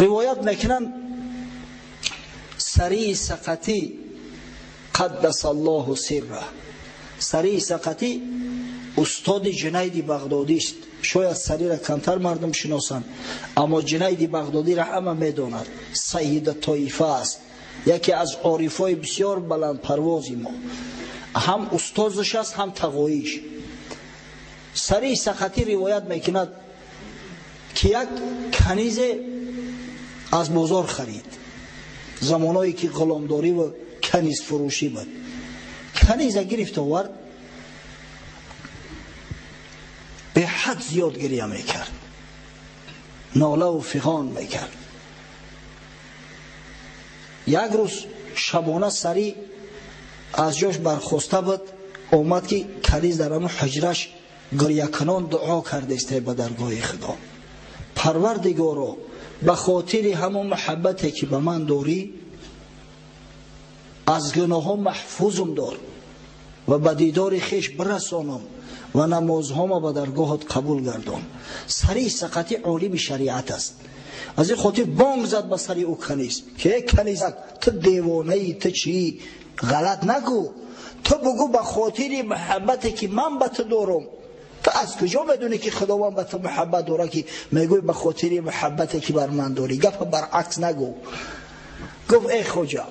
Ривоят мекунанд Сари Сақатӣ қаддас Аллоҳу сирра. Сари Сақатӣ устоди Ҷунайди Бағдодист. Шояд Сариро камтар мардум шиносанд, аммо Ҷунайди Бағдодиро ҳама медонад. Сайида тоифа аст, яке аз орифҳои бисёр баландпарвози мо. Ҳам устозаш аст, ҳам тағоиш. Сари Сақатӣ ривоят мекунад ки як канизе аз бозор харид. Замоное ки ғуломдорӣ ва канизфурӯшӣ буд. Каниза гирифт овард, беҳад зиёд гиря мекард, нолаву фиғон мекард. Як рӯз шабона Сарӣ аз ҷош бархоста буд, омад ки каниз дар ҳамон ҳуҷраш гирякунон дуо кардесте ба даргоҳи Худо. Парвардигоро, ба хотири ҳамон муҳаббате ки ба ман дорӣ, аз гуноҳҳо маҳфузум дор ва ба дидори хеш бирасонам ва намозҳома ба даргоҳат қабул гардон. Сари Сақатӣ олими шариат аст. Аз ин хотир бонг зад ба сари ӯ каниз ки эй канизак, ту девонаӣ, ту чӣ? Ғалат нагӯ. Ту бугӯ ба хотири муҳаббате ки ман ба ту дорам. Ту аз куҷо медонӣ ки Худованд ба ту муҳаббат дорад ки мегӯй ба хотири муҳаббате ки бар ман дорӣ? Гапа баръакс нагӯ. Гуфт эй хоҷа,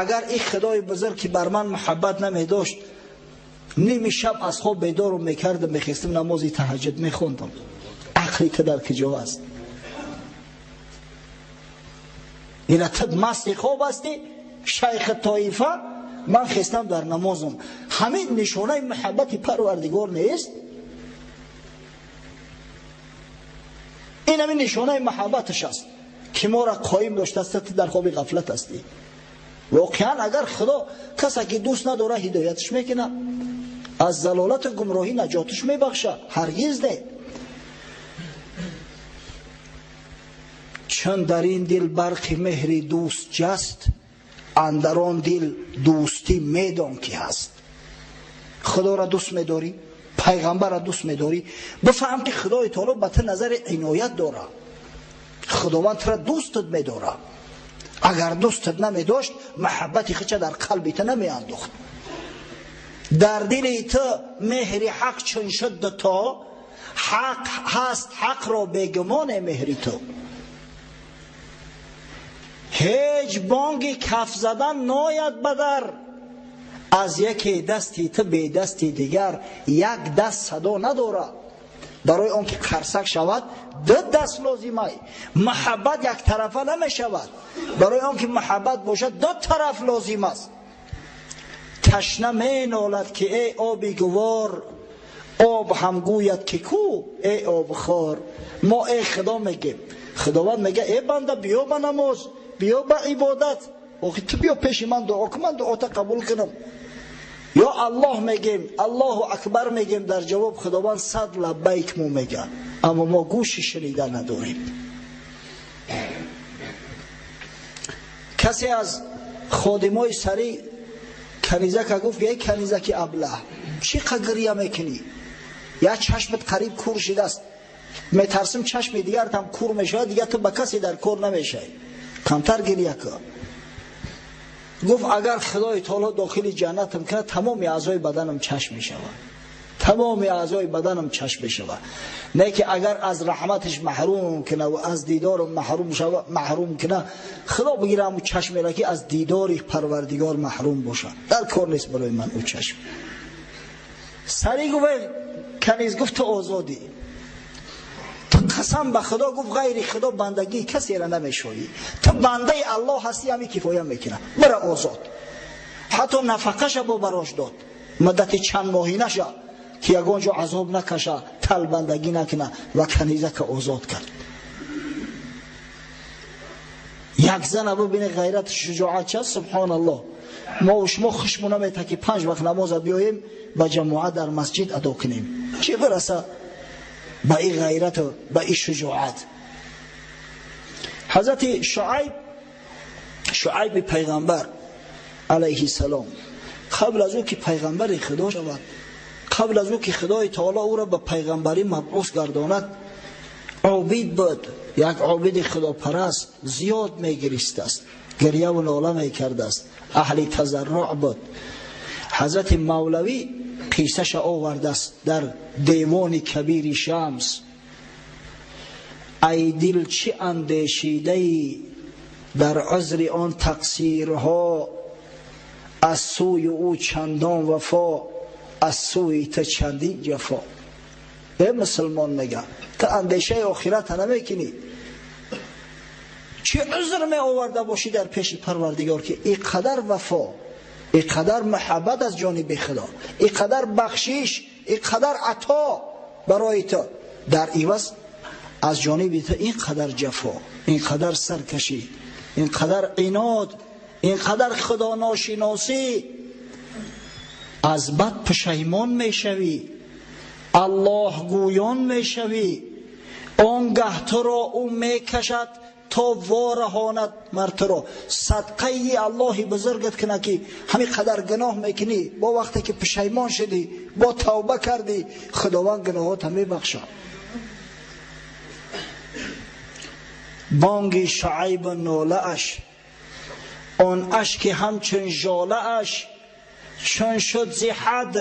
агар ин Худои бузург ки бар ман муҳаббат намедошт, ними шаб аз хоб бедорум мекардам, мехестам намози таҳаҷҷуд мехондам. Ақли ту дар куҷо аст? Ина ту масти хоб ҳастӣ, шайхи тоифа, ман хестам дар намозам. Ҳамин нишонаи муҳаббати Парвардигор нест? Ин ҳамин нишонаи муҳаббаташ аст ки моро қоим доштааст, ту дар хоби ғафлат ҳастӣ. Воқеан агар Худо касе ки дӯст надорад ҳидоятш мекунад, аз залолату гумроҳӣ наҷоташ мебахшад. Ҳаргиз не. Чун дар ин дил барқи меҳри дӯст ҷаст, андар он дил дӯстӣ медон ки ҳаст. Худоро дӯст медорӣ, пайғамбарро дӯст медорӣ, бифаҳм ки Худои таоло ба ту назари иноят дорад. Худованд туро дӯстат медорад. Агар дӯстат намедошт, муҳаббати худша дар қалби ту намеандохт. Дар дили ту меҳри ҳақ чун шуд то ҳақ ҳаст, ҳақро бегумоне меҳри ту. Ҳеҷ бонги каф задан нояд ба дар, аз яке дасти ту бе дасти дигар як даст садо надорад. Барои он ки қарсак шавад ду даст лозимай. Муҳаббат яктарафа намешавад. Барои он ки муҳаббат бошад ду тараф лозим аст. Ташна менолад ки эй оби гувор, об ҳам гӯяд ки ку эй обхор. Мо эй Худо мегем. Худованд мега эй банда, биё ба намоз, биё ба ибодат. Охи ту биё пеши ман дуо кун, ман дуота қабул кунам. Ё Аллоҳ мегем, Аллоҳу акбар мегем, дар ҷавоб Худованд сад лаббайк мо мега, аммо мо гӯши шунида надорем. Касе аз ходимои Сарӣ канизака гуфт эй канизаки аблаҳ, чӣ қа гиря мекунӣ? Як чашмат қариб кур шудааст, метарсим чашми дигаратам кур мешавад, дигар ту ба касе дар кор намешавӣ. Камтар гиря кун. Гуфт агар Худои таоло дохили ҷаннатам кунад, тамоми аъзои баданам чашм мешавад. Тамоми аъзои баданам чашм мешавад. Не ки агар аз раҳматаш маҳрум кунад ва аз дидорам маҳрум кунад, Худо бигирад ҳамун чашмеро ки аз дидори Парвардигор маҳрум бошад. Дар кор нест барои ман ӯ чашм. Сарӣ гуфт каниз, гуфт ту озодӣ. Ту қасам ба Худо гуфт ғайри Худо бандагии касеро намешавӣ. Ту бандаи Аллоҳ ҳастӣ, ҳамин кифоя мекунад. Бара озод. Ҳатто нафақаша бо барош дод. Муддати чанд моҳӣ наша ки ягон ҷо азоб накаша, талбандагӣ накуна ва канизака озод кард. Як зана бибине ғайрат шуҷоат част, субҳоналлоҳ. Мо ва шумо хушмон намета ки панҷ вақт намоза биёем ба ҷамоат дар масҷид адо кунем. Чӣ бираса ба ин ғайрату ба ин шуҷоат? Ҳазрати Шуайб, Шуайби пайғамбар алайҳи салом, қабл аз ӯ ки пайғамбари Худо шавад, қабл аз ӯ ки Худои таоло ӯро ба пайғамбарӣ мабъус гардонад, обид буд, Як обиди худопараст зиёд мегиристааст, гирья ва нола мекардааст, аҳли тазарруъ буд. Ҳазрати Мавлавӣ қиссаша овардааст дар Девони Кабири Шамс. Ай дил, чӣ андешидаӣ дар узри он тақсирҳо, аз сӯи ӯ чандон вафо, аз сӯи ту чандин ҷафо. Э мусулмон, мега, ту андешаи охирата намекунӣ, чӣ узр меоварда бошӣ дар пеши Парвардигор, ки ин қадар вафо, ин қадар муҳаббат аз ҷониби Худо, ин қадар бахшиш, ин қадар ато барои ту, дар иваз аз ҷониби ту ин қадар ҷафо, ин қадар саркашӣ, ин қадар инод, ин қадар худоношиносӣ. Аз бад пушаймон мешавӣ, Аллоҳгӯён мешавӣ, он гаҳ туро ӯ мекашад то вораҳонад мар туро. Садқаи Аллоҳи бузургат кунад, ки ҳамин қадар гуноҳ мекунӣ, бо вақте ки пушаймон шудӣ, бо тавба кардӣ, Худованд гуноҳота мебахшад. Бонги Шуайбу нолааш, он ашки ҳамчун жолааш, чун шуд зи ҳад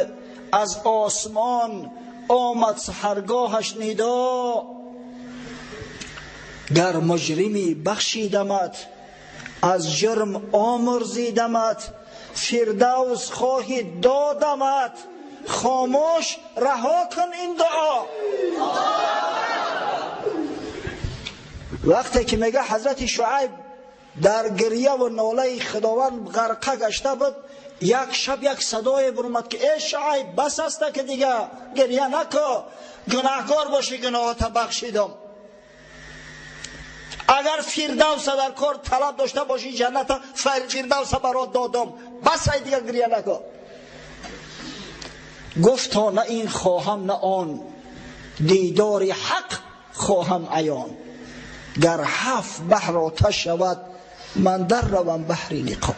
аз осмон омад саҳаргоҳаш нидо. Гар муҷримӣ бахшидамат, аз ҷурм омурзидамат, фирдавс хоҳӣ додамат, хомӯш раҳо кун ин дуо. Вақте ки мега ҳазрати Шуайб дар гирья ва нолаи Худованд ғарқа гашта буд, як шаб як садое баромад, ки э Шуайб, бас аста, ки дига гирья нако, гунаҳкор бошӣ, гуноҳота бахшидам. Агар фирдавса дар кор талаб дошта бошӣ, ҷанната фирдавса барот додам, бас ай, дига гирья нако. Гуфто: на ин хоҳам, на он, дидори ҳақ хоҳам аён. Гар ҳафт баҳр оташ шавад, ман дар равам баҳри лиқо.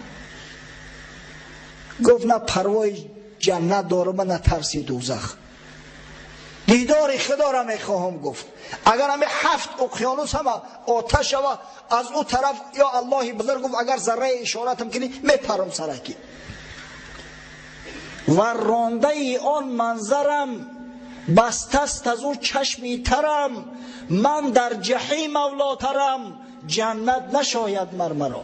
Гуфт: на парвои ҷаннат дорам, на тарси дӯзах, дидори Худоро мехоҳам. Гуфт: агар ҳами ҳафт уқёнус ҳама оташ шава, аз ӯ тараф ё Аллоҳи бузург, гуфт, агар зарраи ишоратам кунӣ, мепарам сараки ва рондаи он манзарам бастаст аз ӯ чашми тарам, ман дар ҷаҳим авлотарам, ҷаннат нашояд мар маро.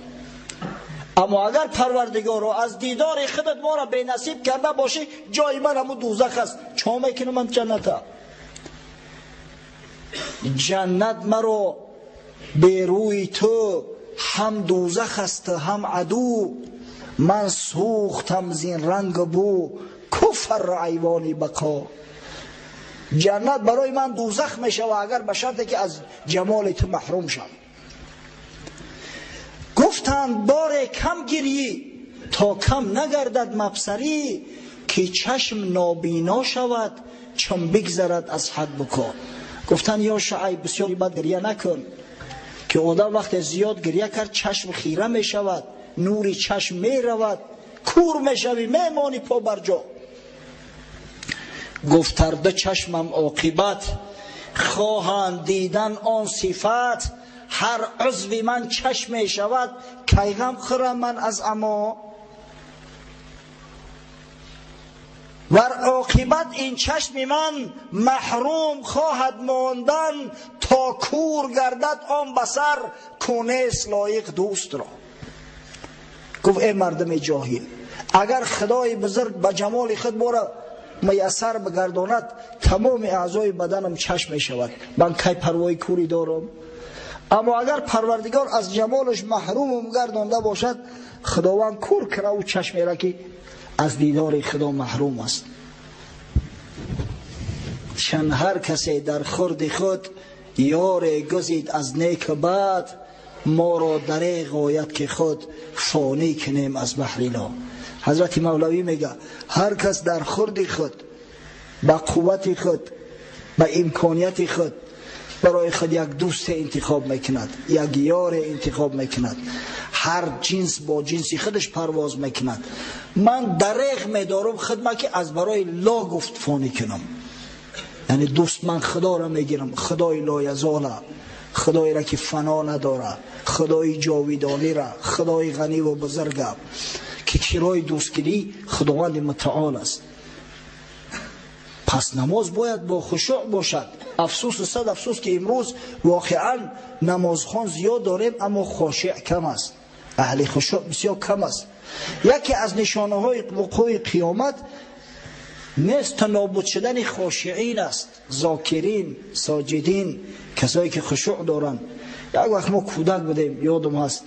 Аммо агар Парвардигоро аз дидори худат моро бенасиб карда бошӣ, ҷои ман ҳамун дӯзах аст, чо мекунам ман ҷанната? Ҷаннат маро берӯи ту ҳам дӯзах аст, ҳам аду. Ман сӯхтам зин ранг бу куфр айвони бақо. Ҷаннат барои ман дӯзах мешава, агар ба шарте ки аз ҷамоли ту маҳрум шам. Гуфтанд: боре кам гирӣ, то кам нагардад мабсарӣ, ки чашм нобино шавад, чун бигзарад аз ҳад буко. Гуфтанд: ё Шуайб, бисёр бад гирья накун, ки одам вақте зиёд гирья кард, чашм хира мешавад, нури чашм меравад, кур мешавӣ, мемонӣ по бар ҷо. Гуфтарда: чашмам оқибат хоҳанд дидан он сифат, ҳар узви ман чашм мешавад, кай ғам хӯрам ман аз амо? Вар оқибат ин чашми ман маҳрум хоҳад мондан, то кур гардад он басар, ку нест лоиқ дӯстро. Гуфт: э мардуми ҷоҳил, агар Худои бузург ба ҷамоли худ бора муяссар бигардонад, тамоми аъзои баданам чашм мешавад, ман кай парвои кӯрӣ дорам? Аммо агар Парвардигор аз ҷамолаш маҳрумам гардонда бошад, Худованд кур кунад ӯ чашмеро, ки аз дидори Худо маҳрум аст. Чун ҳар касе дар хурди худ ёре гузид аз неку бад, моро дареғ ояд, ки худ фонӣ кунем аз баҳри ло. Ҳазрати Мавлавӣ мега: ҳар кас дар хурди худ ба қуввати худ, ба имконияти худ барои худ як дӯсте интихоб мекунад, як ёре интихоб мекунад, ҳар ҷинс бо ҷинси худаш парвоз мекунад. Ман дареғ медорам худма, ки аз барои ло гуфт фонӣ кунам, яъне дӯст ман Худоро мегирам, Худои лоязола, Худоеро ки фано надорад, Худои ҷовидониро, Худои ғаниву бузурга, ки кирои дӯстгирӣ Худованди мутаол аст. Пас намоз бояд бо хушӯъ бошад. Афсӯсу сад афсӯс, ки имрӯз воқеан намозхон зиёд дорем, аммо хошеъ кам аст, аҳли хушӯъ бисёр кам аст. Яке аз нишонаҳои вуқӯи қиёмат нест нобуд шудани хошиин аст, зокирин, соҷидин, касое ки хушӯъ доранд. Як вақт мо кӯдак будем, ёдам ҳаст,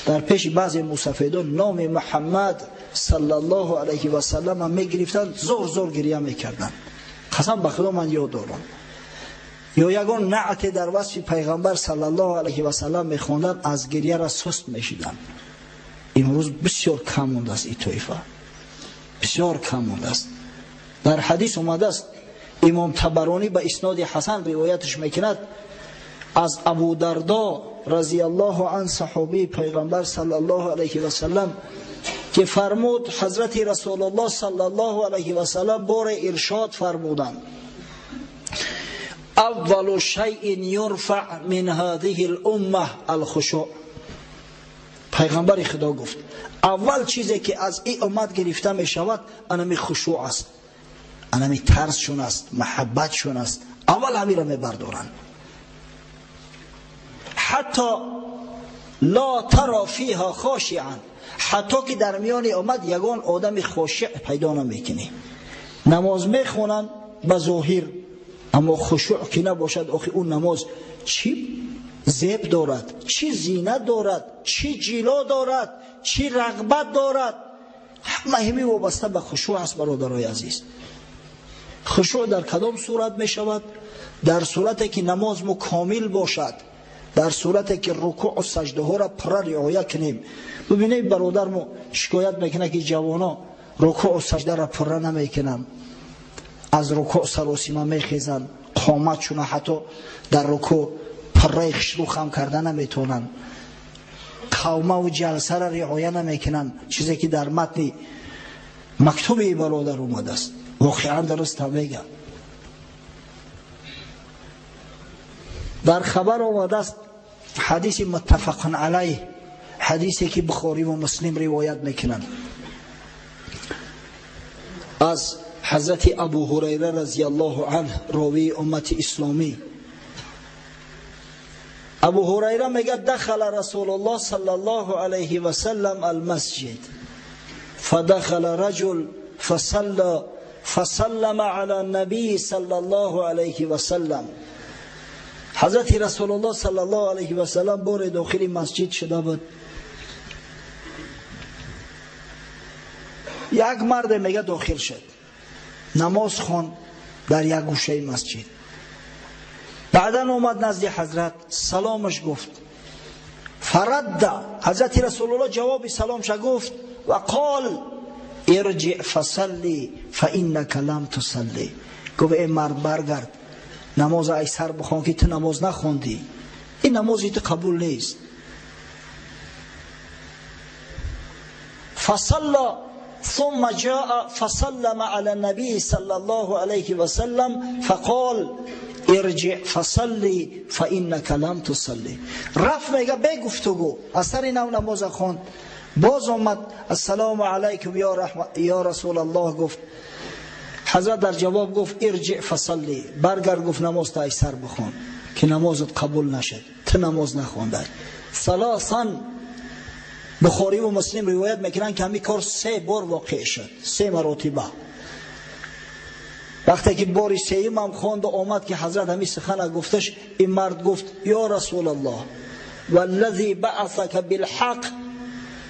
дар пеши баъзе мусафедон номи Муҳаммад саллаллоҳу алайҳи васаллам мегирифтанд, зор зор гиря мекарданд. Қасам ба Худо, ман ёд дорам. Ё ягон наъте дар васфи пайғамбар саллаллоҳу алайҳи васаллам мехонданд, аз гиряра суст мешиданд. Имрӯз бисёр кам мондааст ин тоифа, бисёр кам мондааст. Дар ҳадис омадааст, имом Табаронӣ ба исноди ҳасан ривоятш мекунад аз Абу Дардо разияллоҳу ан, саҳобии пайғамбар саллаллоҳу алайҳи васаллам, ки фармуд ҳазрати Расулуллоҳ саллаллоҳу алайҳи васаллам боре иршод фармуданд: аввалу шайъин юрфаъ мин ҳадиҳи лумма алхушӯъ. Пайғамбари Худо гуфт: аввал чизе ки аз ин уммат гирифта мешавад, анами хушӯъ аст, анами тарсшон аст, маҳаббатшон аст. Аввал ҳамиро мебардоранд. Ҳатто ло таро фиҳа хошиан, ҳатто ки дар миёни омад ягон одами хошиъ пайдо намекунӣ. Намоз мехонанд ба зоҳир, аммо хушӯъ ки набошад, охи ӯ намоз чӣ зеб дорад, чӣ зинат дорад, чӣ ҷило дорад, чӣ рағбат дорад? Ҳама ҳами вобаста ба хушӯъ аст, бародарои азиз. Хушӯъ дар кадом сурат мешавад? Дар сурате ки намоз мо комил бошад, дар сурате ки рукӯъу саҷдаҳоро пурра риоя кунем. Бибинед, бародармо шикоят мекунад, ки ҷавоно рукӯъу саҷдаро пурра намекунанд, аз рукӯъ саросима мехезанд, қоматшуна ҳатто дар рукӯъ пурраи хишрӯ хам карда наметавонанд, қавмаву ҷалсаро риоя намекунанд, чизе ки дар матни мактуби бародар омадааст. Воқеан дуруст ҳам мегӯям. Дар хабар омадааст ҳадиси муттафақун алайҳ, ҳадисе ки Бухориву Муслим ривоят мекунанд аз ҳазрати Абу Ҳурайра разияллоҳу анҳ, ровии уммати исломӣ. Абу Ҳурайра мегӯяд: дахала Расулуллоҳ саллаллоҳу алайҳи васаллам алмасҷид, фадахала раҷул фасалла фасаллама ала набии саллаллоҳу алайҳи васаллам. Ҳазрати Расулуллоҳ саллаллоҳу алайҳи васаллам боре дохили масҷид шуда буд. Як марде, мега, дохил шуд, намоз хонд дар як гӯшаи масҷид. Баъдан омад назди ҳазрат, саломаш гуфт. Фарадда, ҳазрати Расулуллоҳ ҷавоби саломша гуфт ва қол: ирҷиъ фасалли фаиннака лам тусалли. Гуфт: эй мард, баргард, намоз ай сар бихон, ки ту намоз нахондӣ, ин намози ту қабул нест. Фасалла ثم جاء فسلم على النبي صلى الله عليه وسلم فقال ارجع فصلي فإنك لم تصلي. رفت، میگه، به گفتگو از سر نو نماز خواند. باز آمد، السلام علیکم یا رسول الله گفت. حضرت در جواب گفت: ارجع فصلی، برگرد، گفت، نماز تا سر بخوان که نمازت قبول نشد، تو نماز نخوانده. ثلاثا. بخاری و مسلم روایت میکنن که همین کار سه بار واقع شد، سه مراتبه. وقتی که باری سیم هم خواند و آمد که حضرت همین سخن گفتش، این مرد گفت: یا رسول الله، والذی بعثك بالحق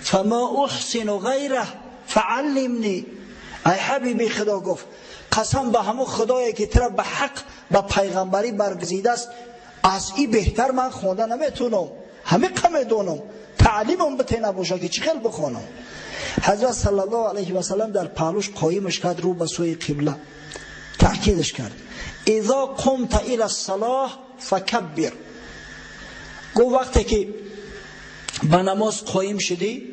فما احسن غیره فعلمنی. ای حبیبی خدا، گفت، قسم به همون خدایی که ترا به حق به پیغمبری برگزیده است، از این بهتر من خونده نمیتونم، همه قمه دونم، تعلیمم بته نباشه که چی خیلی بخوانم. حضرت صلی الله علیه و سلم در پهلوش قایمش کرد، رو به سوی قبله تأکیدش کرد: اذا قمت الى الصلاه فکبر. گفت وقتی که به نماز قایم شدی،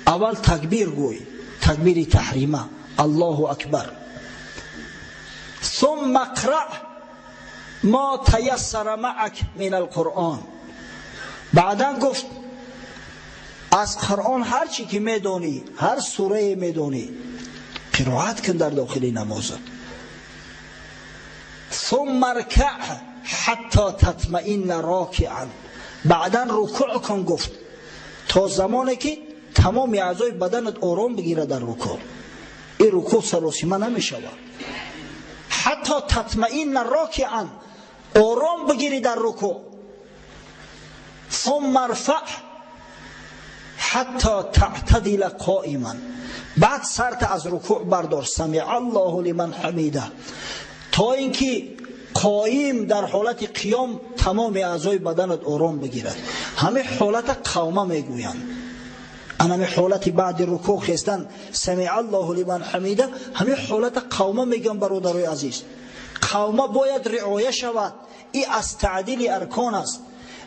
اول تکبیر گوی، تکبیر تحریمه، الله اکبر. ثم اقرأ ما تيسر معك من القرآن. بعدا گفت از قرآن هر چی که میدانی، هر سوره میدانی، قرائت کن در داخل نمازت. ثم ارکع حتی تطمئن راکعا. بعدا رکوع کن گفت تا زمانی که تمام اعضای بدنت آرام بگیره در رکوع. این رکوع سراسیمه نمیشود. حتی تطمئن راکعا، آرام بگیری در رکوع. ثم ارفع حتی تعتدل قائما. بعد سرت از رکوع بردار، سمع الله لمن حمیده، تا اینکه قایم در حالت قیام تمام اعضای بدنت آرام بگیرد. همه حالت قومه میگویند. همه حالت بعد رکوع خستن سمع الله لمن حمیده، همه حالت قومه میگن. برادرای عزیز، قومه باید رعایه شود. این از تعدیل ارکان است.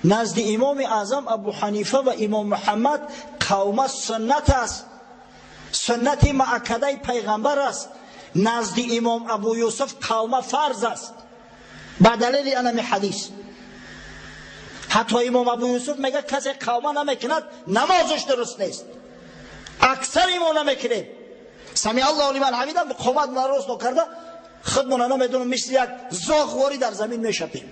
نزد امام اعظم ابو حنیفه و امام محمد قومه سنت است، سنت مؤکده پیغمبر است. نزد امام ابو یوسف قومه فرض است، با دلیل انمی حدیث. حتی امام ابو یوسف میگه کسی قومه نمیکند نمازش درست نیست. اکثر ما نمیکنیم. سمع الله لمن حمیده قومت درست نکرده، خودمون نمیدونم مثل یک زاغواری در زمین میشپیم.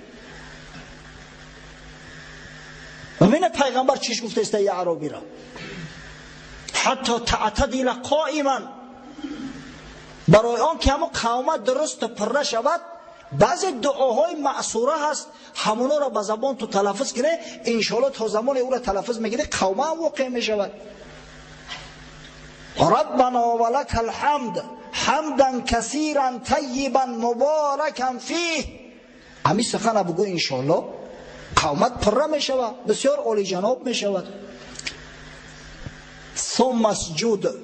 و پیغمبر چیش گفته است ای اعرابی را؟ حتی تعتدل قائما. برای آن که همون قومت درست پره شود، بعضی دعاهای معصوره هست، همونا را به زبان تو تلفظ کنه، انشاءالله تا زمان او را تلفظ میگیره قومه هم واقع میشود. ربنا ولک الحمد حمدا کثیرا طیبا مبارکا فیه. همین سخن بگو انشاءالله قومت پره میشود، بسیار عالی جناب میشود. ثم اسجد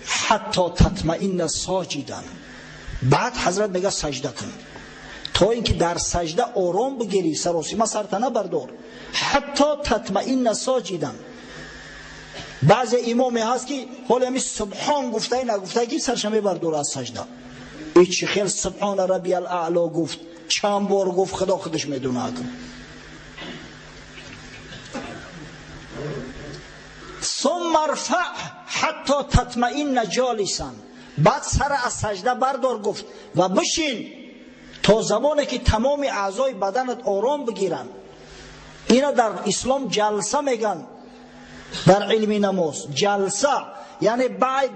حتی تطمئن ساجدا. بعد حضرت میگه سجده کن تا اینکه در سجده آرام بگیری، سراسیمه سرت نبردار. حتی تطمئن ساجدا. بعض امامی هست که حالا همین سبحان گفته نگفته که سرش میبرداره از سجده. ای چه خیلی سبحان ربی الاعلی گفت، چند بار گفت، خدا خودش میدونه. ثم ارفع حتی تطمئن جالسا. بعد سر از سجده بردار گفت و بشین تا زمانی که تمام اعضای بدنت آرام بگیرن. اینا در اسلام جلسه میگن، در علم نماز جلسه یعنی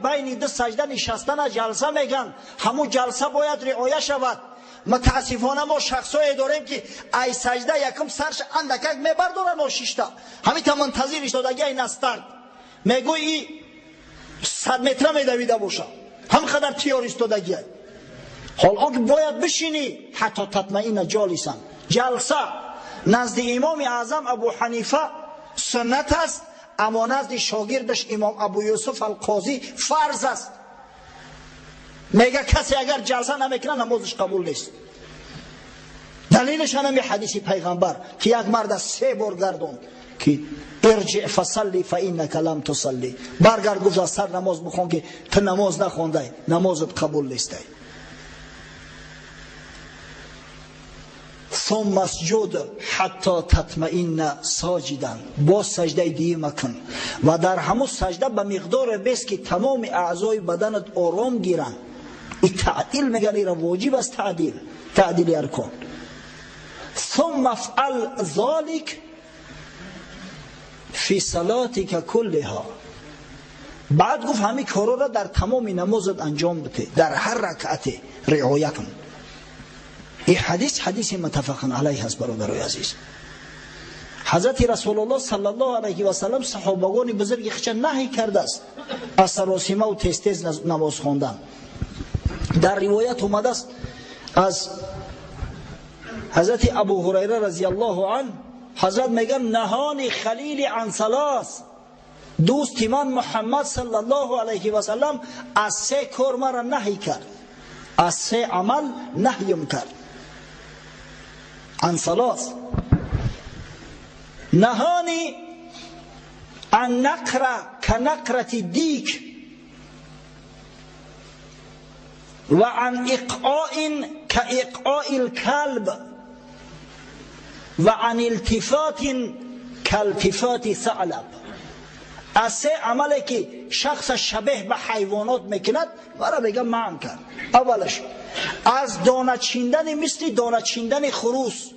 بین دو سجده نشستن جلسه میگن. همون جلسه باید رعایه شود. متاسفانه ما شخصایی داریم که ای سجده یکم سرش اندکک میبردارن و شیشتا همین تا منتظر ایستادگی ای نسترد میگوی 100 متر میدویده باشه، هم قدر تیار ایستادگی. حال آن که باید بشینی حتی تطمئن جالسا. جلسه نزد امام اعظم ابو حنیفه سنت است، اما نزد شاگردش امام ابو یوسف القاضی فرض است. میگه کسی اگر جلسه نمیکنه نمازش قبول نیست. دلیلش هم حدیث پیغمبر که یک مرد از 3 بار گردوند که ارجع فصلی فانک لم تصلی، برگرد گفت از سر نماز بخون که تو نماز نخونده، نمازت قبول نیست. ثم اسجد حتی تطمئن ساجدا. باز سجده دیگه مکن و در همون سجده به مقدار بس که تمام اعضای بدنت آرام گیرن. این تعدیل میگن، این واجب است، تعدیل، تعدیل ارکان. ثم افعل ذلك فی صلاتك كلها. بعد گفت همین کارا را در تمام نمازت انجام بده، در هر رکعت رعایت کن. این حدیث حدیث متفق علیه است برادرای عزیز. حضرت رسول الله صلی الله علیه و سلم صحابگان بزرگ خودش نهی کرده است از سراسیمه و تیز تیز نماز خواندن. در روایت اومده است از حضرت ابو هریره رضی الله عنه، حضرت میگن نهانی خلیل عن ثلاث، دوست من محمد صلی الله علیه و سلم از 3 کار مرا نهی کرد، از 3 عمل نهیم کرد. عن ثلاث نهانی عن نقره کنقرة دیک و عن اقعاء كاقعاء الكلب و عن التفات کالتفات ثعلب. از سه عملی که شخص شبیه به حیوانات میکند ورا میگه منع کرد. اولش از دانه چیندن مثل دانه چیندن خروس.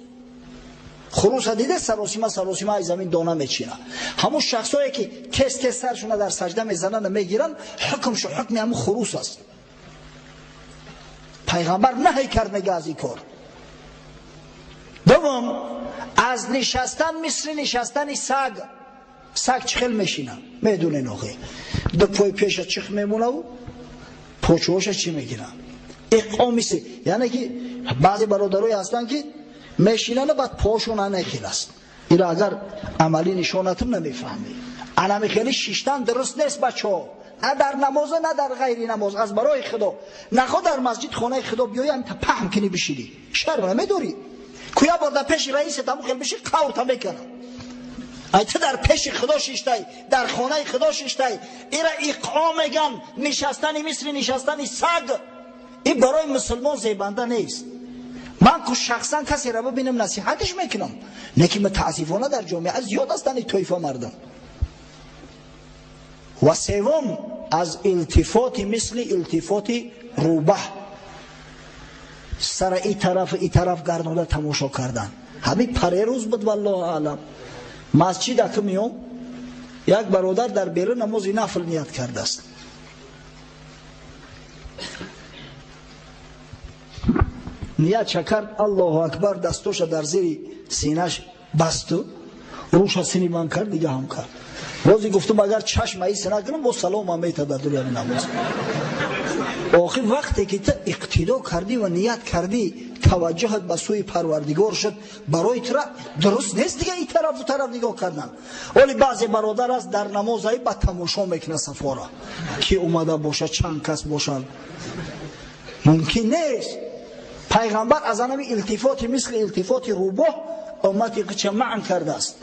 خروس دیده سراسیمه سراسیمه از زمین دانه میچینه. همون شخصایی که تست تست سرشون در سجده میزنن و میگیرن، حکمش حکم همون خروس است. پیغمبر نهی کرد میگه از این کار. دوم از نشستن مثل نشستن سگ. سگ چخل میشینه میدونه نوخه دو پای پیش چخ میمونه و پوچوش چی میگیره اقامیسه. یعنی که بعضی برادرای هستن که میشینن و بعد پاشون نخیل است. اینا اگر عملی نشونتون نمیفهمی. انمی خیلی شیشتن درست نیست بچه‌ها، نه در نماز نه در غیر نماز. از برای خدا نخوا در مسجد خانه خدا بیایی هم تا پهم کنی بشینی، شرم نمیداری. کویا بار در پیش رئیس تمو خیلی بشی قور تا میکنه. ای تو در پیش خدا شیشتای، در خانه خدا شیشتای، ایرا اقام میگن نشستن مثل نشستن سگ. این برای مسلمان زیبنده نیست. من که شخصا کسی را ببینم نصیحتش میکنم، نه که متاسفانه در جامعه زیاد هستن این طایفه مردم. و سوم از التفات مثل التفات روبه، سر این طرف این طرف گردانده تماشا کردن. همین پریروز بود والله اعلم، مسجد که میام یک برادر در بیرون نماز نفل نیت کرده است. نیت کرد الله اکبر، دستوش در زیر سینه‌اش بست و روش سینه من کرد دیگه هم کرد. روزی گفتم اگر چشم ای سینه کنم با سلام هم میته در دنیا نماز. آخر وقتی که تو اقتدا کردی و نیت کردی توجهت به سوی پروردگار شد، برای تو درست نیست دیگه این طرف و طرف نگاه کردن. ولی بعضی برادر است در نماز ای به تماشا میکنه صفارا که اومده باشه چند کس باشن، ممکن نیست. پیغمبر از انمی التفات مثل التفات روباه امتی قچه معن کرده است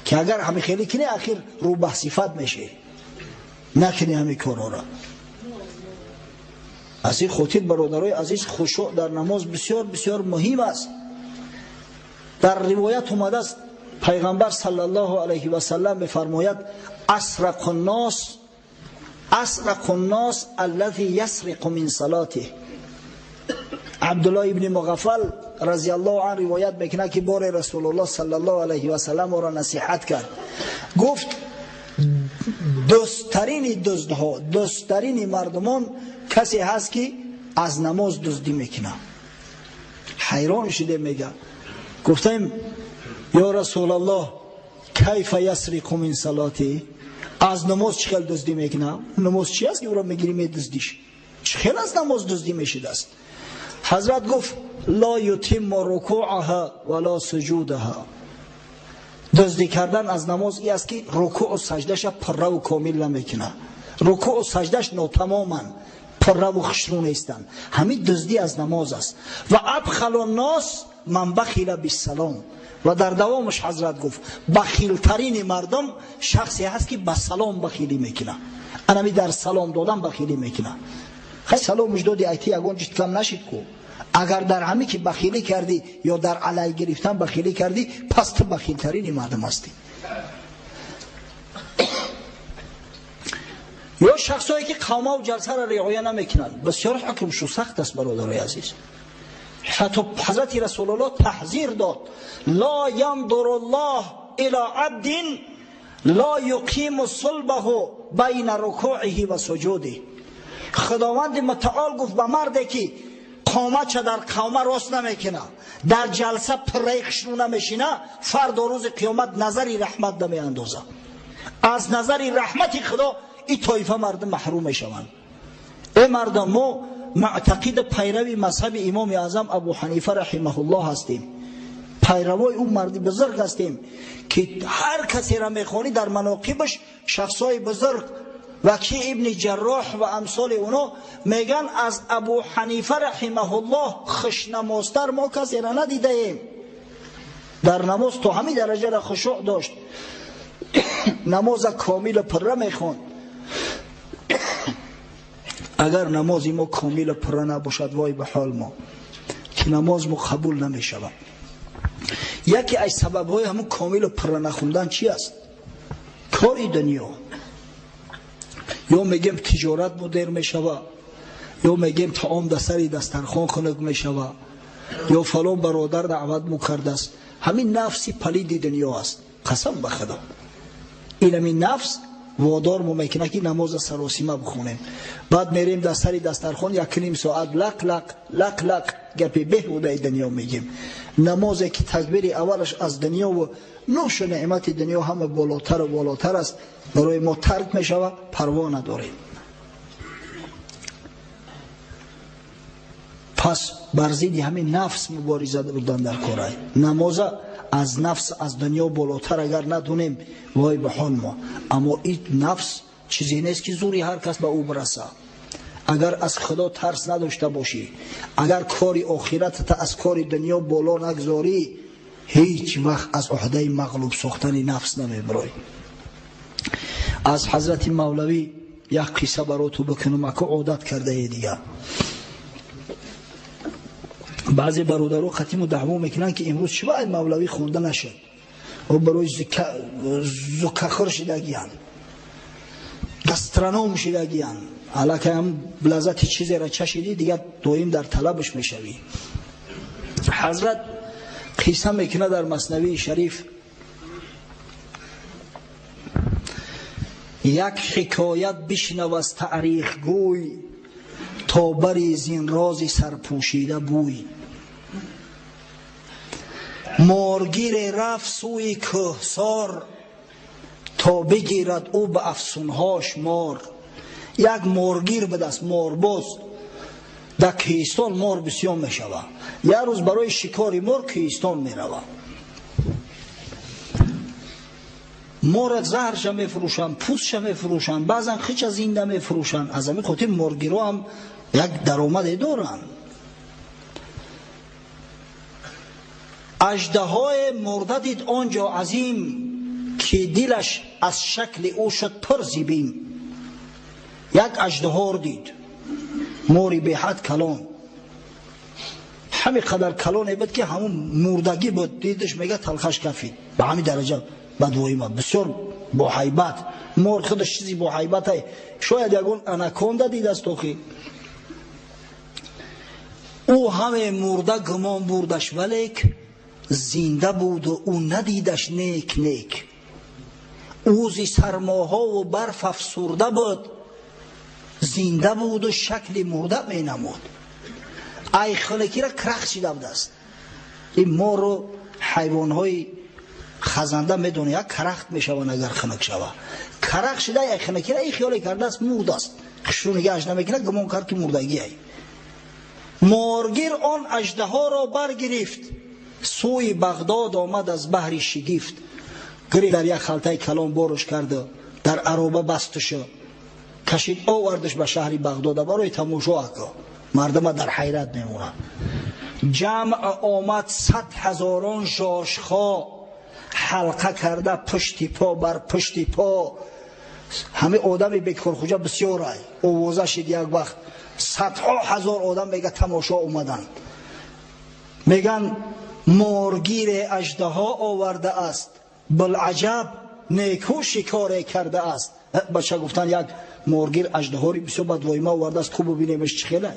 که اگر همی خیلی کنی اخیر روباه صفت میشه، نکنی همی کارا را. از این خاطر برادرای عزیز خشوع در نماز بسیار بسیار مهم است. در روایت اومده است پیغمبر صلی الله علیه و سلم میفرماید اسرق الناس اسرق الناس الذي يسرق من صلاته. عبدالله ابن مغفل رضی الله عنه روایت میکنه که بار رسول الله صلی الله علیه و سلم او را نصیحت کرد، گفت دزدترین دزدها، دزدترین مردمان کسی هست که از نماز دزدی میکنه. حیران شده میگه، گفتم یا رسول الله کیف یسرق من صلاتی، از نماز چخیل دزدی میکنه؟ نماز چی است که او را میگیری میدزدیش؟ چخیل از نماز دزدی میشید است؟ حضرت گفت لا یتم رکوعها ولا سجودها. دزدی کردن از نماز ای است که رکوع و سجدهش پره و کامل نمیکنه، رکوع و سجدهش ناتمامن، پره و خشرو نیستن. همین دزدی از نماز است. و ابخل الناس من بخیل بالسلام. و در دوامش حضرت گفت بخیلترین مردم شخصی هست که به سلام بخیلی میکنه، انمی در سلام دادن بخیلی میکنه. خیلی سلامش دادی ایتی یگان چیز کم نشید کو. اگر در همی که بخیلی کردی یا در علی گرفتن بخیلی کردی، پس تو بخیلترین مردم هستی. یا شخصایی که قومه و جلسه را رعایت نمیکنند، بسیار حکمشون سخت است برادرای عزیز. حتی حضرت رسول الله تحذیر داد لا ینظر الله الى عبد لا یقیم صلبه بین رکوعه و سجوده. خداوند متعال گفت به مردی که قامت در قومه راست نمیکنه، در جلسه پره خشنو نمیشینه، فردا روز قیامت نظری رحمت نمیاندازه. از نظر رحمت خدا این طایفه مردم محروم میشوند. ای مردم، ما معتقد پیروی مذهب امام اعظم ابو حنیفه رحمه الله هستیم، پیروای اون مرد بزرگ هستیم که هر کسی را میخوانی در مناقبش شخصای بزرگ وکیع ابن جراح و امثال اونا میگن از ابو حنیفه رحمه الله خوشنمازتر ما کسی را ندیده ایم. در نماز تو همین درجه را خشوع داشت، نماز کامل پره میخوند. اگر نماز ما کامل پره نباشد وای به حال ما که نماز ما قبول نمیشود. Яке аз сабабҳои ҳамун комилу пурра нахондан чи аст? Кори дунё. Ё мегем тиҷорат мудир мешава, ё мегем таом дар сари дастархон хунук мешава, ё фалон бародар даъват мукардааст. Ҳамин нафси палиди дунё аст. Қасам ба Худо, ин ҳамин нафс водор мо мекунад, ки намоза саросима бихонем. Баъд мерем дар сари дастархон як ним соат лақ лақ лақ лақ гапи беҳудаи дунё мегем. Намозе ки такбири аввалаш аз дунёву нӯшу неъмати дунё ҳама болотару болотар аст, барои мо тарк мешавад, парво надорем. Пас бар зидди ҳамин нафс мубориза бурдан дар корай. Намоза аз нафс, аз дунё болотар агар надонем, вой ба ҳол мо. Аммо ин нафс чизе нест, ки зури ҳар кас ба ӯ бираса. Агар аз Худо тарс надошта бошӣ, агар кори охиратата аз кори дунё боло нагзорӣ, ҳеҷ вақт аз уҳдаи мағлуб сохтани нафс намебирой. Аз ҳазрати Мавлавӣ як қисса бароту бикунам, аку одат кардае дигар. Баъзе бародаро қатиму даъво мекунанд, ки имрӯз чӣ бояд Мавлавӣ хонда нашуд, ӯ барои зукахӯр шидагиян, гастроном шидагиян. Аллакай ҳам лаззати чизеро чашидӣ, дигар доим дар талабаш мешавӣ. Ҳазрат қисса мекунад дар Маснавии Шариф як ҳикоят бишнав аз таърихгӯй, то бари зин рози сарпӯшида бӯй. Моргире рафт сӯи кӯҳсор, то бигирад ӯ ба афсунҳош мор. Як моргир будаст, морбоз. Дар кӯҳистон мор бисёр мешавад. Як рӯз барои шикори мор кӯҳистон меравад. Мора заҳрша мефурӯшанд, пӯстша мефурӯшанд, баъзан хича зинда мефурӯшанд. Аз ҳамин хотир моргиро ҳам як даромаде доранд. Аждаҳое мурда дид он ҷо азим, ки дилаш аз шакли ӯ шуд пур зибим. Як аждаҳор дид, мори беҳад калон, ҳамин қадар калоне буд, ки ҳамун мурдагӣ буд. Дидаш, мега, талхаш кафид. Ба ҳамин дараҷа бадвоима, бисёр боҳайбат. Мор худаш чизи боҳайбате, шояд ягон анаконда дидаст. Охи ӯ ҳаме мурда гумон бурдаш, валек зинда буду ӯ надидаш нек нек. Ӯ зи сармоҳову барф афсурда буд, зинда буду шакли мурда менамуд. Ай хунукира крах шида будааст. Ин мору ҳайвонҳои хазанда медонӣ, як карахт мешаванд агар хунук шава. Карах шида ай хунукира и хиёле кардааст мурдааст, хушрӯ нигаҳаш намекунад, гумон кард, ки мурдагиай. Моргир он аждаҳоро баргирифт, сӯи Бағдод омад аз баҳри шигифт. Гирифт, дар як халтаи калон боруш карду дар ароба бастушу кашид, овардаш ба шаҳри Бағдода барои тамошо. Ако мардума дар ҳайрат мемонад. Ҷамъ омад 100 ҳазорон жошхо, ҳалқа карда пушти по бар пушти по. Ҳамин одами бекорхуҷа бисёр ай овоза шид. Як вақт садҳо ҳазор одам, мега, тамошо омаданд. Меган, моргире аждаҳо овардааст, билаҷаб неку шикоре кардааст. Бача гуфтан, як моргир аждаҳори бисёр бадвоима овардааст, хуб бубинемш чӣ хеле.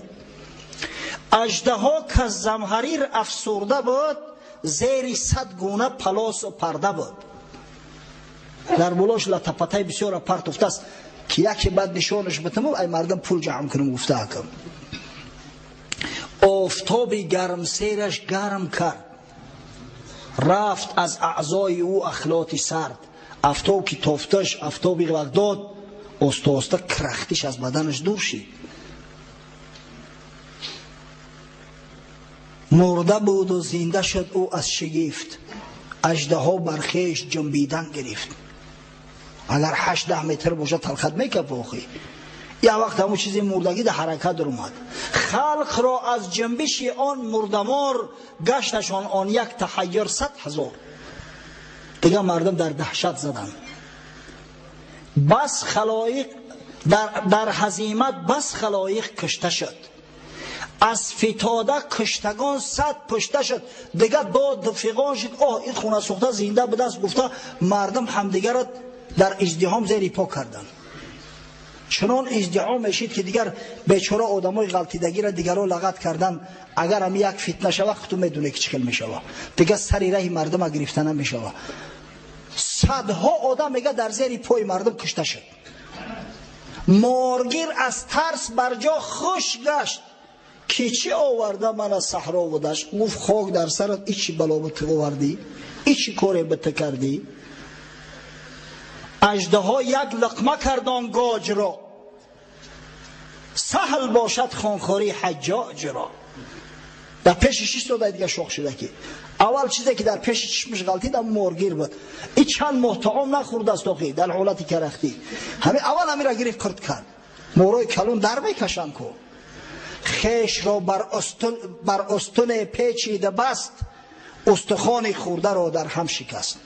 Аждаҳо каз замҳарир афсурда буд, зери 100 гуна палосу парда буд. Дар болош латапатай бисёра партофтааст, ки яке баъд нишонаш битаму ай мардам пул ҷамъ кунам гуфта. Акам офтоби гармсераш гарм кард, рафт аз аъзои ӯ ахлоти сард. Афтоб ки тофташ, афтоби Бағдод, оста оста крахтиш аз баданаш дур шид. Мурда буду зинда шуд ӯ аз шигифт, аждаҳо бар хеш ҷунбидан гирифт. Агар 8-10 метр бошад, талхат мекафа. Охи як вақт ҳамун чизи мурдагӣ дар ҳаракат омад. Халқро аз ҷунбиши он мурдамор гашташон он як таҳайюр 100 ҳазор. Дигар мардум дар даҳшат заданд. Бас халоиқ дар ҳазимат, бас халоиқ кушта шуд. Аз фитода куштагон сад пушта шуд, дигар дод фиғон шуд. Оҳ, ин хона сӯхта зинда будаст, гуфта мардум ҳамдигарро дар издиҳом зери по карданд. Чунон издиҳом мешид ки дигар бечора одамои ғалтидагиро дигарро лағат кардан. Агар ҳами як фитна шава, худту медонӣ ки чӣ хел мешава. Дигар сари раҳи мардума гирифта намешава. Садҳо одам мега дар зери пои мардум кушта шуд. Моргир аз тарс бар ҷо хуш гашт, ки чӣ оварда мана саҳро будаш. Гуфт хок дар сарат, ичи бало ба ту овардӣ, ичи коре ба ту кардӣ. Аждаҳо як луқма кард он гоҷро, саҳл бошад хонхории ҳаҷҷоҷро. Дар пеши шиш дода дига шох шуда ки аввал чизе ки дар пеши чишмаш ғалтид ам моргир буд. И чанд моҳ таом нахӯрдааст охи дар ҳолати карахтӣ. Ҳами аввал ҳамира гирифт қирт кард. Морои калон дар мекашанд ку. Хешро бар устуне печида баст, устухони хӯрдаро дар ҳам шикаст.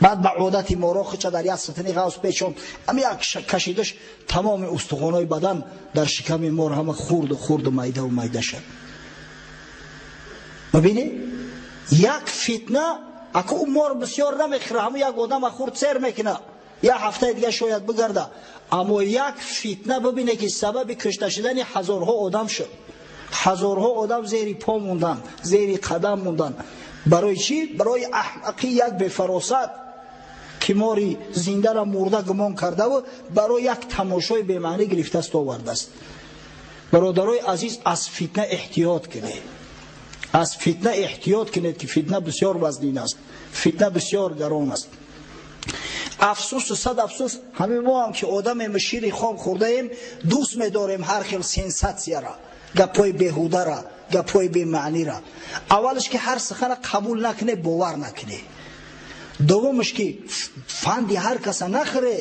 Баъд ба одати моро хуча дар як сатини ғавс печон, ами як кашидаш тамоми устухонҳои бадан дар шиками мор ҳама хурду хурду майдаву майда шуд. Бибинед, як фитна, аку ӯ мор бисёр намехӯра, ҳамун як одама хурд сер мекуна, як ҳафтаи дига шояд бигарда. Аммо як фитна бибине ки сабаби кушта шудани ҳазорҳо одам шуд. Ҳазорҳо одам зери по монданд, зери қадам монданд. Барои чӣ? Барои аҳмақи як бефаросат ки мори зиндаро мурда гумон кардаву барои як тамошои бемаънӣ гирифтаст овардааст. Бародарои азиз, аз фитна эҳтиёт кунед. Аз фитна эҳтиёт кунед ки фитна бисёр вазнин аст, фитна бисёр гарон аст. Афсӯсу сад афсӯс, ҳамин мо ҳам ки одамем шири хом хӯрдаем, дӯст медорем ҳар хел сенсатсияра, гапҳои беҳудара, гапҳои бемаънира. Аввалаш ки ҳар сухана қабул накунед, бовар накунед. Дуввумаш ки фанди ҳар каса нахӯре.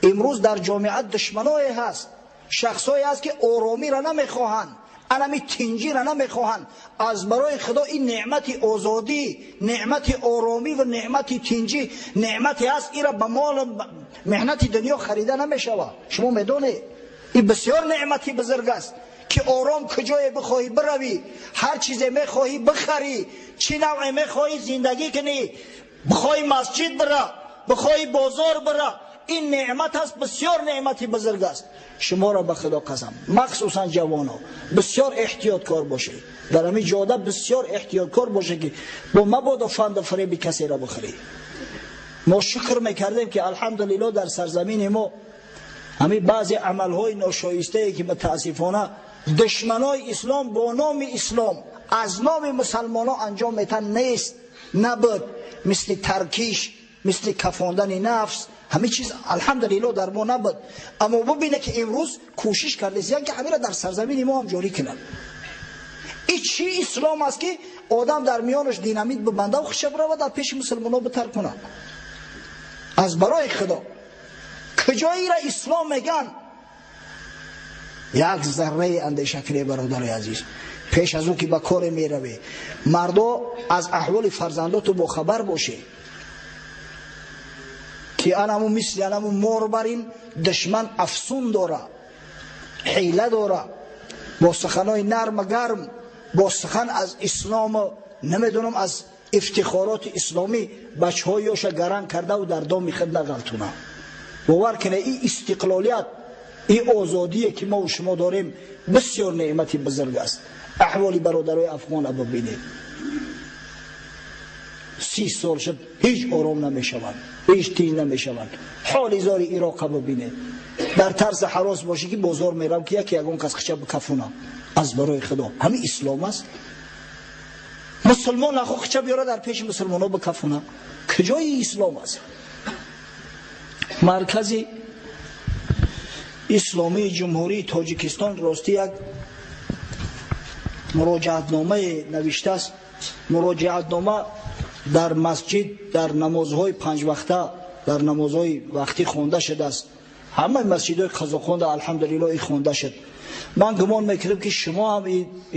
Имрӯз дар ҷомеа душманое ҳаст, шахсое ҳаст ки оромиро намехоҳанд, анами тинҷиро намехоҳанд. Аз барои Худо ин неъмати озодӣ, неъмати оромӣ ва неъмати тинҷӣ неъмате ҳаст, ира ба молу меҳнати дунё харида намешавад. Шумо медонед, ин бисёр неъмати бузург аст ки ором куҷое бихоҳӣ биравӣ, ҳар чизе мехоҳӣ бихарӣ, чӣ навъе мехоҳӣ зиндагӣ кунӣ, бихоҳӣ масҷид бира, бихоҳӣ бозор бира. Ин неъмат аст, бисёр неъмати бузург аст. Шуморо ба Худо қасам, махсусан ҷавоно, бисёр эҳтиёткор бошед. Дар ҳамин ҷода бисёр эҳтиёткор бошед ки бо мабодо фанду фиреби касеро бихӯред. Мо шукр мекардем ки алҳамдулилло дар сарзамини мо ҳамин баъзе амалҳои ношоистае ки мутаассифона душманои ислом бо номи ислом аз номи мусалмонҳо анҷом метан нест, набуд. Мисли таркиш, мисли кафондани нафс, ҳамин чиз алҳамдулилло дар мо набуд. Аммо бибине ки имрӯз кӯшиш кардесиян ки ҳаминро дар сарзамини мо ҳам ҷорӣ кунанд. Ин чӣ ислом аст ки одам дар миёнаш динамит бибандаву хиша бирава дар пеши мусалмонҳо битар кунад? Аз барои Худо куҷоиро ислом меган? Як зарраи андеша кунед, бародари азиз, пеш аз ӯ ки ба коре меравед. Мардо, аз аҳволи фарзандоту бохабар бошед ки анаму мисли анаму мор бар ин душман афсун дора, ҳила дора, бо суханои нарма гарм, бо сухан аз ислому намедонам аз ифтихороти исломӣ бачаҳои ёша гаранг кардаву дар доми худ нағалтуна. Бовар кунед, ин истиқлолият, ин озодие ки мо шумо дорем бисёр неъмати бузург аст. Аҳволи бародарои афғона бибинед, 30 сол шуд ҳеҷ ором намешаванд, ҳеҷ тинҷ намешаванд. Ҳоли зори Ироқа бибинед, дар тарси ҳарос бошӣ ки бозор мерам ки яке ягон кас хича бикафунам. Аз барои Худо ҳамин ислом аст? Мусулмон нахо хича биёра дар пеши мусулмонҳо бикафуна, куҷои ислом аст? Маркази исломии Ҷумҳурии Тоҷикистон ростӣ як муроҷиатномае навиштааст. Муроҷиатнома дар масҷид дар намозҳои панҷвақта, дар намозҳои вақтӣ хонда шудааст. Ҳамаи масҷидҳои қазоқонда алҳамдулилло и хонда шуд. Ман гумон мекунам ки шумо ҳам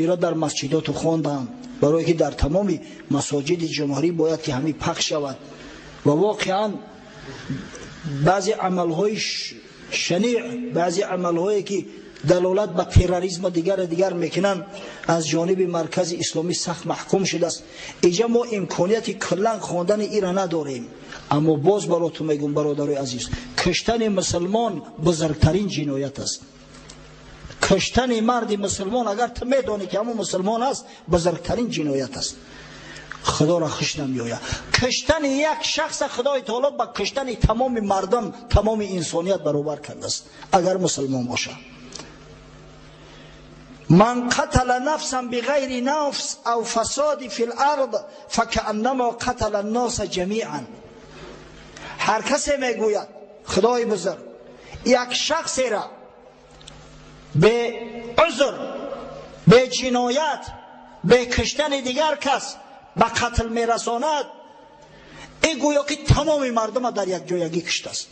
иро дар масҷидоту хонданд, барое ки дар тамоми масоҷиди ҷумҳурӣ бояд ки ҳамин пахш шавад. Ва воқеан баъзе амалҳои шаниъ, баъзе амалҳое ки далолат ба терроризм ва дигар дигар мекунанд, аз ҷониби маркази исломӣ сахт маҳкум шудааст. Инҷа мо имконияти куллан хондани ира надорем, аммо боз баротун мегӯм, бародарои азиз, куштани мусулмон бузургтарин ҷиноят аст. Куштани марди мусулмон, агар ту медонӣ ки ҳамон мусулмон аст, бузургтарин ҷиноят аст. Худоро хуш намеояд. Куштани як шахс Худои таоло ба куштани тамоми мардум, тамоми инсоният баробар кардааст, агар мусулмон бошад. من قتل نفسا بغیر نفس او فساد فی الارض فكأنما قتل الناس جمیعا. هر کسی میگوید خدای بزرگ یک شخصی را به عذر، به جنایت، به کشتن دیگر کس به قتل میرساند، این گویا که تمام مردم در یک جایگی کشته است.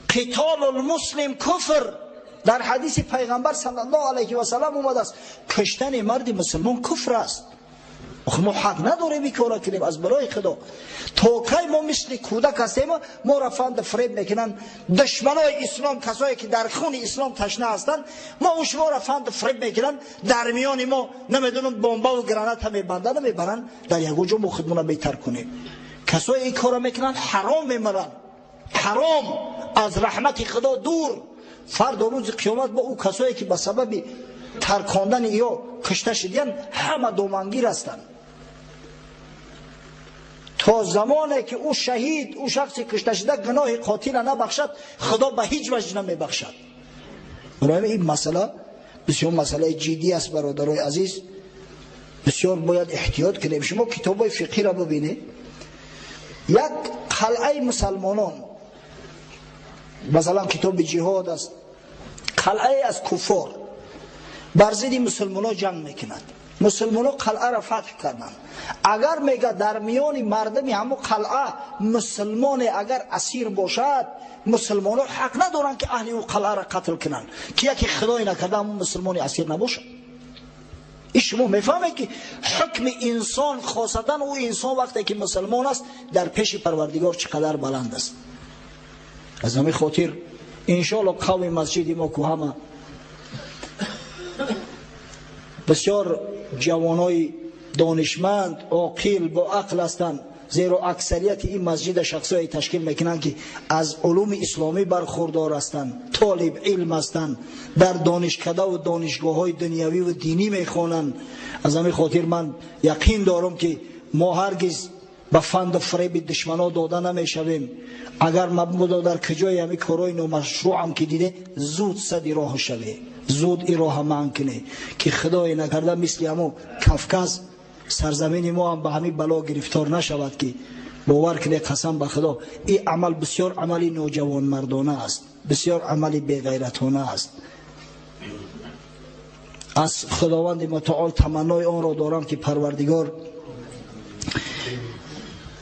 قتال المسلم کفر، در حدیث پیغمبر صلی الله علیه و سلم اومده است کشتن مرد مسلمان کفر است. ما حق نداریم این کارا کنیم از برای خدا. تا کی ما مثل کودک هستیم، ما را فند فریب میکنن دشمنای اسلام، کسایی که در خون اسلام تشنه هستند، ما و شما را فند فریب میکنن، در میان ما نمیدونم بمب و گرانات هم میبندن و میبرن در یک جا، ما خودمون بهتر کنیم. کسایی این کارا میکنن حرام میمرن، حرام، از رحمت خدا دور. فردا روز قیامت با او کسایی که به سبب ترکاندن یا کشته شدن همه دومنگیر هستند. تا زمانی که او شهید، او شخصی کشته شده گناه قاتل نبخشد، خدا به هیچ وجه نمیبخشد. برای این مسئله بسیار مسئله جدی است برادرای عزیز، بسیار باید احتیاط کنیم. شما کتابای فقهی را ببینید، یک قلعه مسلمانان، مثلا کتاب جهاد است، قلعه از کفار بر ضد مسلمانان جنگ میکند، مسلمانان قلعه را فتح کردند. اگر میگه در میان مردم همو قلعه مسلمان اگر اسیر باشد، مسلمانان حق ندارند که اهل او قلعه را قتل کنند، که یکی خدای نکرده همون مسلمان اسیر نباشد. این شما میفهمید که حکم انسان، خاصتا او انسان وقتی که مسلمان است، در پیش پروردگار چقدر بلند است. از همین خاطر انشاءالله قوم مسجد ما که همه بسیار جوانای دانشمند، عاقل، با عقل هستند، زیرا اکثریت این مسجد شخصایی تشکیل میکنند که از علوم اسلامی برخوردار هستند، طالب علم هستند، در دانشکده و دانشگاه های دنیوی و دینی میخوانند. از همین خاطر من یقین دارم که ما هرگز به فند و فریب دشمنا داده نمیشویم. اگر مبادا در کجای همین کارهای نامشروع هم که دیده، زود سد راه شوه، زود این راه منع کنه که خدای نکرده مثل همو کفکز سرزمین ما هم به همین بلا گرفتار نشود. که باور کنه قسم به خدا این عمل بسیار عملی نوجوان مردانه است، بسیار عملی بیغیرتانه است. از خداوند متعال تمنای آن را دارم که پروردگار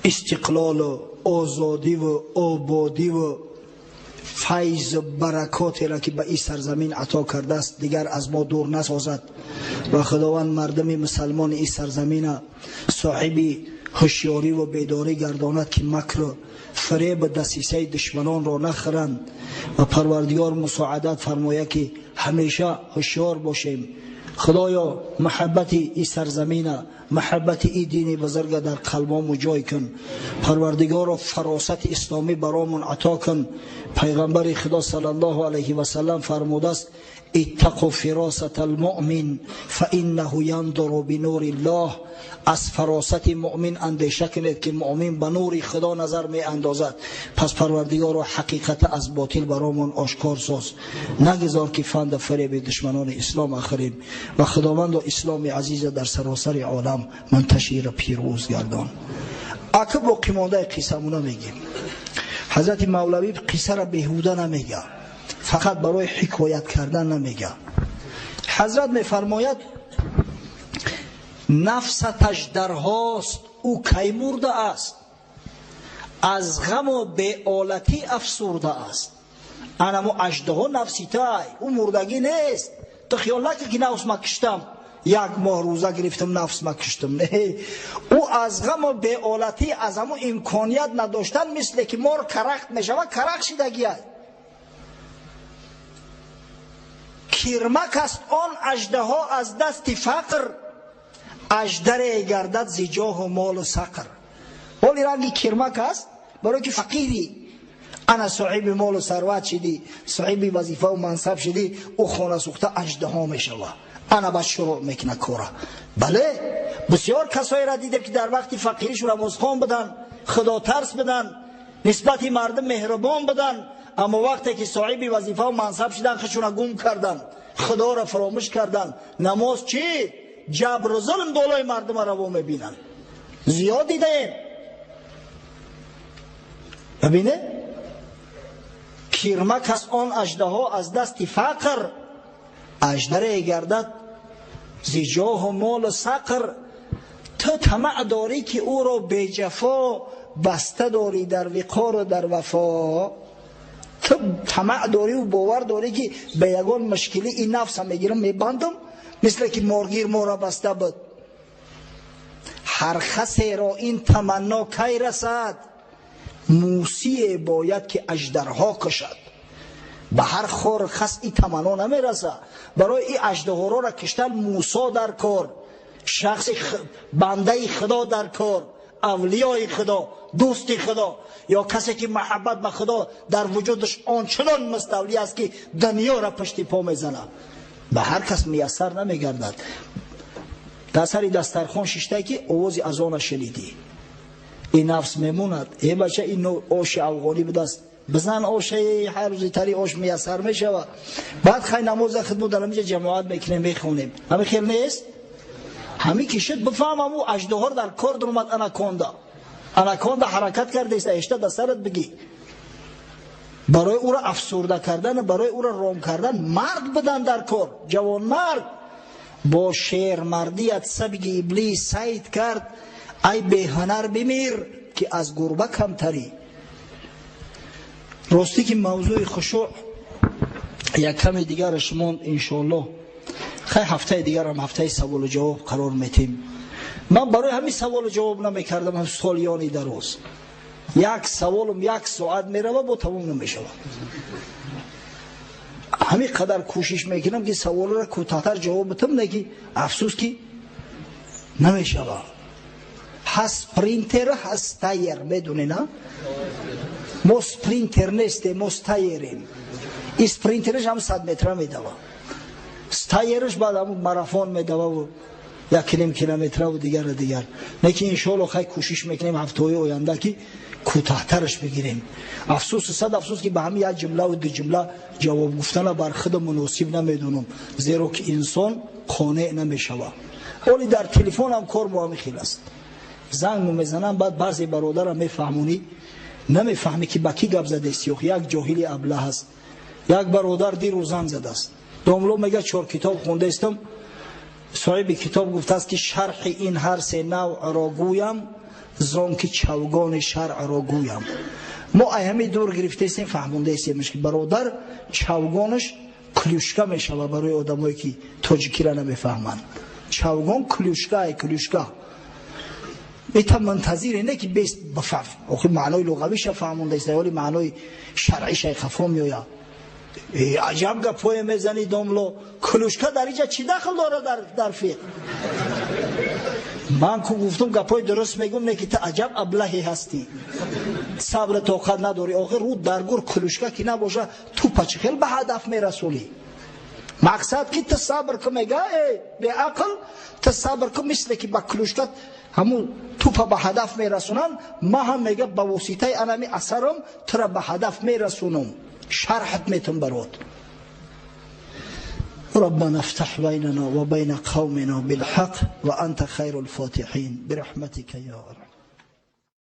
استقلال و آزادی و آبادی و فیض و برکاتی را که به این سرزمین عطا کرده است دیگر از ما دور نسازد و خداوند مردم مسلمان این سرزمین صاحب هوشیاری و بیداری گرداند که مکر و فریب و دسیسه دشمنان را نخورند و پروردگار مساعدت فرماید که همیشه هوشیار باشیم. خدایا محبت این سرزمین، محبت این دین بزرگ در قلبامو جای کن. پروردگار فراست اسلامی برامون عطا کن. پیغمبر خدا صلی الله علیه و سلم فرموده است اتقوا فراست المؤمن فانه ينظر بنور الله. از فراست مؤمن اندیشه کنید که مؤمن به نور خدا نظر می اندازد. پس پروردگار و حقیقت از باطل برامون آشکار ساز، نگذار که فند فریب دشمنان اسلام اخریم و خداوند و اسلام عزیز در سراسر عالم منتشر و پیروز گردان. اکه باقی مانده قصه مونه میگیم. حضرت مولوی قصه را بیهوده نمیگه، فقط برای حکایت کردن نمیگه. حضرت میفرماید نفستش درهاست او کی مرده است، از غم و بی‌آلتی افسرده است. انمو اژدها نفسی تای او مردگی نیست. تو خیال نکن که نفس ما کشتم، یک ماه روزه گرفتم نفس ما کشتم. نه، او از غم و بی‌آلتی، از همو امکانیت نداشتن، مثل که مار کرخت میشود کرخت شدگی. Кирмак аст он аждаҳо аз дасти фақр, аждаре гардад зи ҷоҳу молу сақр. Ҳоли ранги кирмак аст, барои ки фақири ана соҳиби молу сарват шидӣ, соҳиби вазифаву мансаб шидӣ, ӯ хона сӯхта аждаҳо мешава. Ана баъд шурӯъ мекуна кора. Бале, бисёр касоеро дидем ки дар вақти фақириш намозхон буданд, худотарс буданд, нисбати мардум меҳрубон буданд, аммо вақте ки соҳиби вазифаву мансаб шиданд, худшона гум карданд, худоро фаромӯш карданд. Намоз чӣ? Ҷабру зулм болои мардума раво мебинанд. Зиёд дидаем. Бибине? Кирмак аст он аждаҳо аз дасти фақр, аждаре гардад зи ҷоҳу молу сақр. Ту тамаъ дорӣ ки ӯро беҷафо баста дорӣ дар виқору дар вафо. Ту тамаъ дорӣ бовар дорӣ ки ба ягон мушкилӣ ин нафсам мегирам мебандам, мисле ки моргир моро баста буд. Ҳар касеро ин таманно кай расад, мусие бояд ки аждарҳо кушад. Ба ҳар хор хас ин таманно намерасад. Барои ин аждаҳоро киштан Мусо дар кор, шахси бандаи Худо дар кор, авлиёи Худо, дӯсти Худо, ё касе ки муҳаббат ба Худо дар вуҷудаш ончунон муставлӣ аст ки дунёро пушти по мезанад. Ба ҳар кас муяссар намегардад. Дар сари дастархон шиштае ки овози азона шунидӣ, ин нафс мемонад. Э бача, ин оши афғонӣ будаст, бизан ошаи ҳар рӯзи тари ош муяссар мешавад. Баъд хай намоза хидмат дар ҳаминҷа ҷамоат мекунем, мехонем. Ҳамин хел нест? Ҳамин ки шуд бифаҳмам ӯ аждаҳор дар кор даромад, анаконда. Анаконда ҳаракат кардааст, эшта дар сарат бигӣ. Барои ӯро афсурда кардан, барои ӯро ром кардан мард будан дар кор, ҷавонмард. Бо шермардият сабги иблис сайд кард, ай беҳунар бимир ки аз гурба камтарӣ. Ростӣ ки мавзӯи хушӯъ як каме дигараш монд, иншоаллоҳ. Хай ҳафтаи дигарам ҳафтаи саволу ҷавоб қарор метем. Ман барои ҳамин саволу ҷавоб намекардам солиёни дароз. Як саволум як соат мерава, бо тамом намешавад. Ҳамин қадар кӯшиш мекунам ки саволро кӯтоҳтар ҷавоб битам, не ки афсӯс ки намешавад. Ҳаст спринтер, ҳаст стайер, медонӣ на? Мо спринтер нестем, мо стайерем. Ин спринтераш ҳам 100 метра медава, стайераш баъд ҳам марафон медава, 1.5 километраву дигар дигар. Не ки иншоалло хай кӯшиш мекунем ҳафтаҳои оянда ки кӯтоҳтараш бигирем. Афсӯс, сад афсӯс ки ба ҳамин як ҷумлаву ду ҷумла ҷавоб гуфтана бар худ муносиб намедонам, зеро ки инсон қонеъ намешавад. Оли дар телефонам кор бо ҳамин хел аст. Занг мезанам, баъд баъзе бародарам мефаҳмонӣ, намефаҳмӣ ки ба кӣ гап задест. Ё як ҷоҳили аблаҳ аст. Як бародар дирӯз занг задааст. Домло мега 4 китоб хондаистам. Соҳиби китоб гуфтааст ки шарҳи ин ҳар се навъро гӯям, зон ки чавгони шаръро гӯям. Мо ай ҳамин дур гирифтаистем, фаҳмондаистем ки бародар чавгонаш клюшка мешавад барои одамое ки тоҷикиро намефаҳманд. Чавгон клюшка, ай клюшка. Ита мунтазире не ки бес бафаҳм. Охир маънои луғавиша фаҳмондаист, оли маънои шаръиша хафо меояд. Аҷаб гапое мезанӣ домло, клюшка дар инҷа чӣ дахл дорад дар фиқҳ? Ман ку гуфтум гапои дуруст мегӯм, не ки ту аҷаб аблаҳе ҳастӣ, сабр тоқат надорӣ. Охир рӯ дар гур клюшка ки набоша, тупа чӣ хел ба ҳадаф мерасолӣ? Мақсад ки ту сабр ку, мега э беақл, ту сабр ку, мисле ки ба клюшка ҳамун тупа ба ҳадаф мерасонанд, ман ҳам мега ба воситаи анами асарам тура ба ҳадаф мерасонам. شرحت میتون برات. ربنا افتح بيننا وبين قومنا بالحق وأنت خير الفاتحين برحمتك يا أرحم.